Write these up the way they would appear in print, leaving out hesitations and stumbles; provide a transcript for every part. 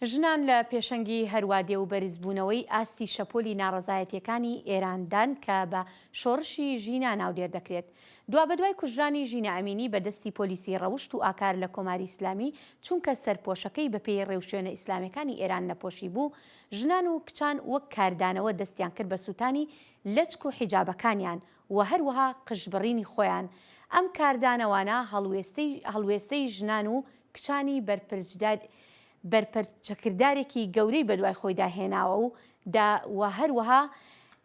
ژنان لە پێشەنگی هەروادێ و بەرزبوونەوەی ئاستی شەپۆلی ناڕەزایەتییەکانی ئێراندان کە بە شۆڕشی ژینا ناودێر دەکرێت. دوابەدوای کوژرانی ژینا ئەمینی بە دەستی پۆلیسی ڕەوشت و ئاکار لە کۆماری ئیسلامی چونکە سەرپۆشەکەی بەپێی ڕێوشوێنە ئیسلامیەکانی ئێران نەپۆشیبوو، ژنان و کچان وەک کاردانەوە دەستیان کرد بە سووتانی لەچک و حیجابەکانیان و هەروەها قژبڕینی خۆیان. ئەم کاردانەوانە هەڵوێستەی هەڵوێستەی ژنان و کچانی بەرپەرچەکردارێکی گەورەی بەدوای خۆیدا هێناوە و دا و هەروەها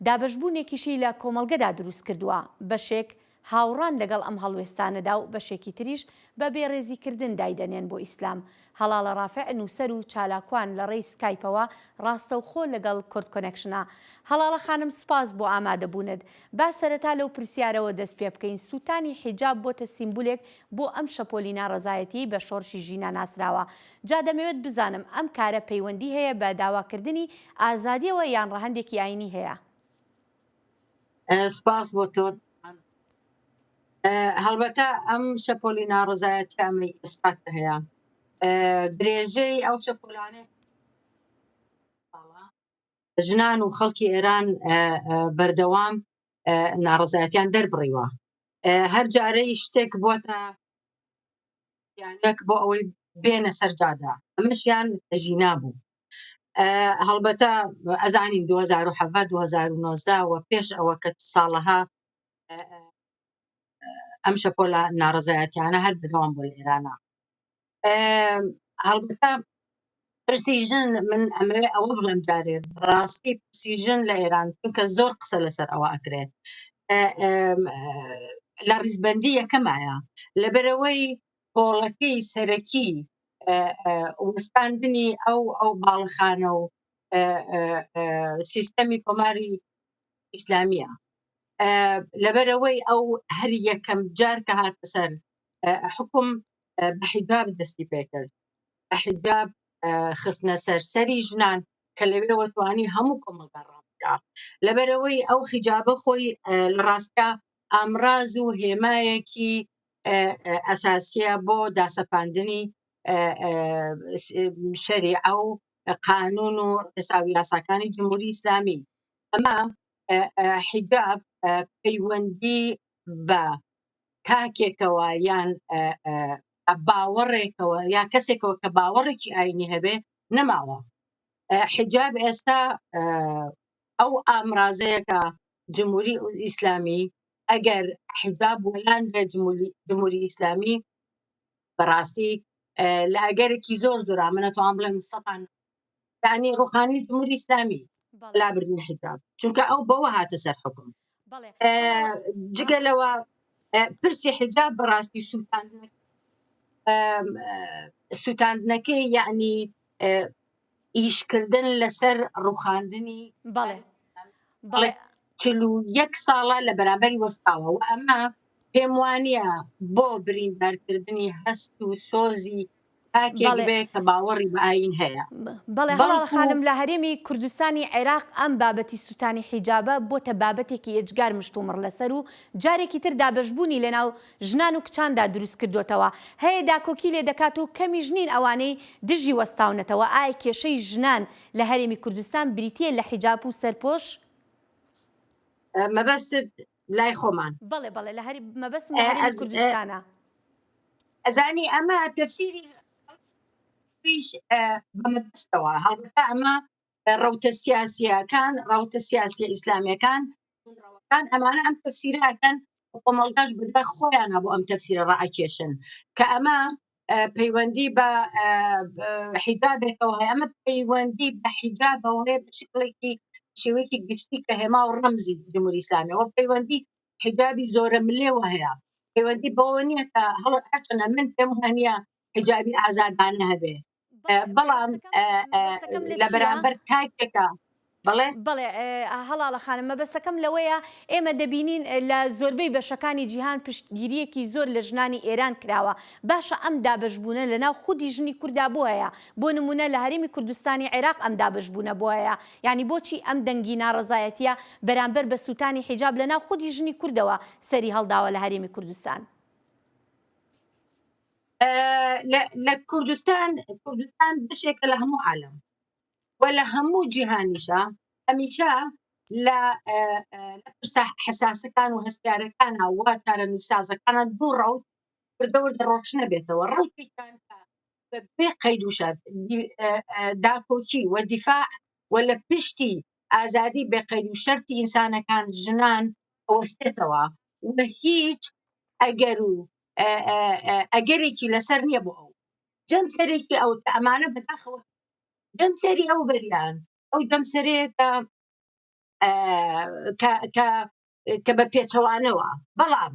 دابەشبوونێکیشی لە کۆمەڵگەدا دروستکردووە، بەشێک هاوڕان لەگەڵ ئەم هەڵوێستانەدا و بەشێکی تریش بە بێڕێزیکردن دایدەنێن بۆ ئیسلام. هەڵاڵە ڕافع نووسەر و چالاکوان لە ڕێی سکایپەوە ڕاستەوخۆ لەگەڵ کوردکۆنێکشنە. هەڵاڵە خانم سوپاس بۆ ئامادەبوونت. با سەرەتا لەو پرسیارەوە دەست پێ بکەین، سووتانی حیجاب بۆتە سیمبولێک بۆ ئەم شەپۆلی ناڕەزایەتیەی بە شۆڕشی ژینا ناسراوە. جا دەمەوێت بزانم ئەم کارە پەیوەندی هەیە بە داواکردنی ئازادیەوە یان ڕەهەندێکی ئاینی هەیە؟ سپاس بۆ تۆ. هەڵبەتە ئەم شەپۆلی ناڕەزایەتی ئەمەی ئێستا کە هەیە درێژەی ئەو شەپۆلانەی ژنان و خەڵکی ئێران بەردەوام ناڕەزایەتیان دەربڕیوە هەر جارەی شتێک بۆتە یانەک بۆ ئەوەی بێنە سەر جادە ئەمەشیان ژینا بوو هەڵبەتە ئەزانین 2017 2019 و پێش ئەوە کە ساڵەها ئەم شەپۆلە ناڕەزایەتیانە هەر بەردەوام بۆ لە ئێرانە هەڵبەتە پرسی ژن من ئەمەوێ ئەوە بڵێم جارێ ڕاستی پرسی ژن لە ئێران چونکە زۆر قسە لەسەر ئەوە ئەکرێت لە ڕیزبندی یەکەمایە لەبەرەوەی کۆڵەکەی سەرەکی وەستاندنی ئەو ئەو باڵخانە و سیستەمی کۆماری ئیسلامیە لەبەرەوەی ئەو هەر یەکەم جار کە هاتە سەر حکوم بە حیجاب دەستی پێکرد بە حیجاب خستنە سەر سەری ژنان کە لەوێوە توانی هەموو کۆمەڵگا ڕابکا لەبەرەوەی ئەو حیجابە خۆی لە ڕاستە ئامراز و هێمایەکی ئەساسیە بۆ داسەپاندنی شەریعە و قانون و ڕێسا و یاساکانی جمهوری ئیسلامی ئەمە حیجاب پەیوەندی بە تاکێکەوە یان باوەڕێکەوە یا کەسێکەوە کە باوەڕێکی ئاینی هەبێ نەماوە حیجاب ئێستا ئەو ئامرازەیەکە جمهوری ئیسلامی ئەگەر حیجاب وەلان بێ جمهوری ئیسلامی بەڕاستی لە ئەگەرێکی زۆر زۆرا منە توان بڵێم سەتان یعنی ڕوخانی جمهوری ئیسلامی لابردنی حیجاب چونکە ئەو بەوە هاتە سەر حکم جگە لەوە پرسی حیجاب بەڕاستی سووتاندن سووتاندنەکەی یعنی ئیشکردن لەسەر ڕوخاندنی بەڵێ بەڵێ 41 ساڵە لە بەرامبەری وەستاوە و ئەمە پێم وانە بۆ بریندارکردنی هەست و سۆزی تاکێک بێ کە باوەڕی بە ئایین هەیە. بەڵێ هەڵاڵە خانم لە هەرێمی کوردستانی عێراق ئەم بابەتی سوتانی حیجابە بۆتە بابەتێکی ئێجگار مشتومڕ لەسەر و جارێکی تر دابەشبوونی لەناو ژنان و کچاندا دروست کردۆتەوە هەیە داکۆکی لێ دەکات و کەمیش نین ئەوانەی دژی وەستاونەتەوە ئایا کێشەی ژنان لە هەرێمی کوردستان بریتیە لە حیجاب و سەرپۆش؟ مەبەستت لای خۆمان؟ بەڵێ بەڵێ لە هەری مەبەستم لە هەرێمی کوردستانە. ئەزانی ئەمە تەفسیری بە مەبەستەوە هەڵبەتە ئەمە ڕەوتە سیاسیەکان ڕەوتە سیاسیە ئیسلامیەکان ڕەوەکان ئەمانە ئەم تەفسیرە ئەکەن کۆمەڵگاش بەدوای خۆیانە بۆ ئەم تەفسیرە ڕائەکێشن کە ئەمە پەیوەندی بە حیجابێکەوە هەیە ئەمە پەیوەندی بە حیجابەوە هەیە بە شکڵێکی شێوەیەکی گشتی کە هێما و ڕەمزی جمهوری ئیسلامیەوە پەیوەندی حیجابی زۆرە ملێوە هەیە پەیوەندی بەوە نییە کە هەڵ هەرچەندە من پێم وانە حیجابی ئازادانە هەبێ بەڵام لە بەرامبەر تاکێکە بەڵێ بەڵێ هەڵاڵە خانم مەبەستەکەم لەوەیە ئێمە دەبینین لە زۆربەی بەشەکانی جیهان پشتگیریەکی زۆر لە ژنانی ئێران کراوە باشە ئەم دابەشبوونە لە ناو خودی ژنی کوردا بۆ هەیە بۆ نمونە لە هەرێمی کوردستانی عێراق ئەم دابەشبوونە بۆ هەیە یانی بۆچی ئەم دەنگی ناڕەزایەتیە بەرامبەر بە سوتانی حیجاب لە ناو خودی ژنی کوردەوە سەری هەڵداوە لە هەرێمی کوردستان؟ لە کوردستان کوردستان بەشێکە لە هەموو عالم و لە هەموو جیهانیشە هەمیشە لە پرسە حساسەکان و هەستیارەکانە و چارەنووسسازەکانە دوو ڕەوت وردە وردە ڕۆشنە بێتەوە ڕەوتێکیان کە بە بێ قەید و شەرت داکۆکی و دیفاع و لە پشتی ئازادی بێ قەید و شەرتی ئینسانەکان ژنان ئەوەستێتەوە و هیچ ئەگەر و ئەگەرێکی لەسەر نییە بۆ ئەو جەمسەرێکی ئەو ئەمانە بەداخەوە جەمسەری ئەو بەریان ئەو جەمسەرەیە کە کە کە بە پێچەوانەوە بەڵام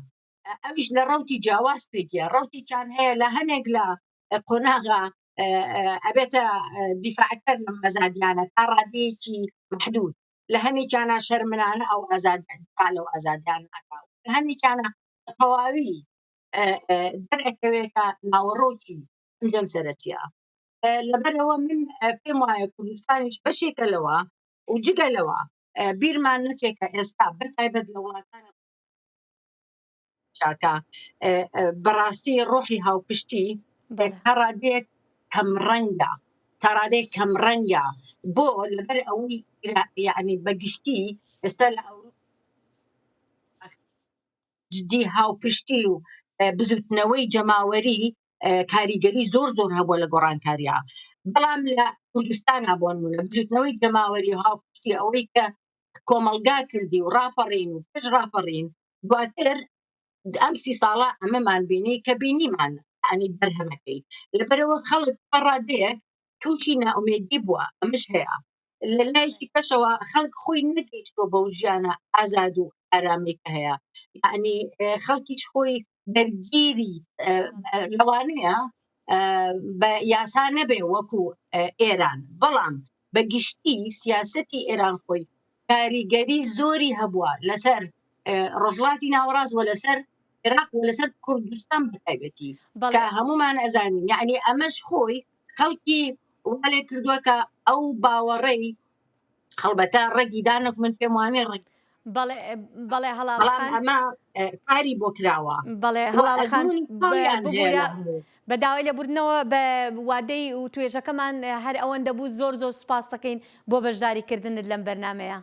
ئەویش لە ڕوتی جیاواز پێکیە ڕوتێکیان هەیە لە هەنێک لە قۆناغا ئەبێتە دیفاعکەر لەم ئازادیانە تا ڕادەیەکی محدود لە هەنێکیانە شەرمنانە ئەو ئازاد لەو ئازادیان ئەکا لە هەنێکیانە تەواوی دەرئەکەوێتە ناوەڕۆکی ئەم جەمسەرە چییە لەبەرەوە من پێم وایە کوردستانیش بەشێکە لەوە و جگە لەوە بیرمان نەچێت کە ئێستا بەتایبەت لە وڵاتانی چاکە بەڕاستی ڕۆحی هاوپشتی تا ڕادەیەک کەم ڕەنگە تا ڕادەیەک کەم ڕەنگە بۆ لەبەر ئەوەی یعنی بەگشتی ئێستا لە ئەوروپا جدی هاوپشتی و بزوتنەوەی جەماوەری کاریگەری زۆر زۆر هەبووە لە گۆڕانکاریە بەڵام لە کوردستان بۆ نمونە بزوتنەوەی جەماوەری و هاوپشتی ئەوەی کە کۆمەڵگا کردی و ڕاپەڕین و پێش ڕاپەڕین دواتر ئەم سی ساڵە ئەمەمان بینی کە بینیمان ئەنی بەرهەمەکەی لەبەرەوە خەڵک تا ڕادەیەک تووشی نائومێدی بووە ئەمەش هەیە لە لایەکی کەشەوە خەڵک خۆی نەگەیشتووە بەو ژیانە ئازاد و ئارامی کە هەیە یعنی خەڵکیش خۆی دەرگیری لەوانەیە بە یاسا نەبێ وەکو ئێران بەڵام بە گشتی سیاستی ئێران خۆی کاریگەری زۆری هەبووە لەسەر ڕۆژهەڵاتی ناوەڕاست و لەسەر عێراق و لەسەر کوردستان بەتایبەتی کە هەمومان ئەزانین یعنی ئەمەش خۆی خەڵکی وا لێ کردووە کە ئەو باوەڕەی هەڵبەتە ڕەگی دانک من پێم وانێ ڕەگ بەڵێ بەڵێ هەڵاڵە بەڵام ئەمە کاری بۆ کراوە بەڵێ هەڵاڵە خان ببورە بە داوای لێبوردنەوە بە وادەی و توێژەکەمان هەر ئەوەندە بوو زۆر زۆر سوپاس دەکەین بۆ بەشداری کردنت لەم بەرنامەیە.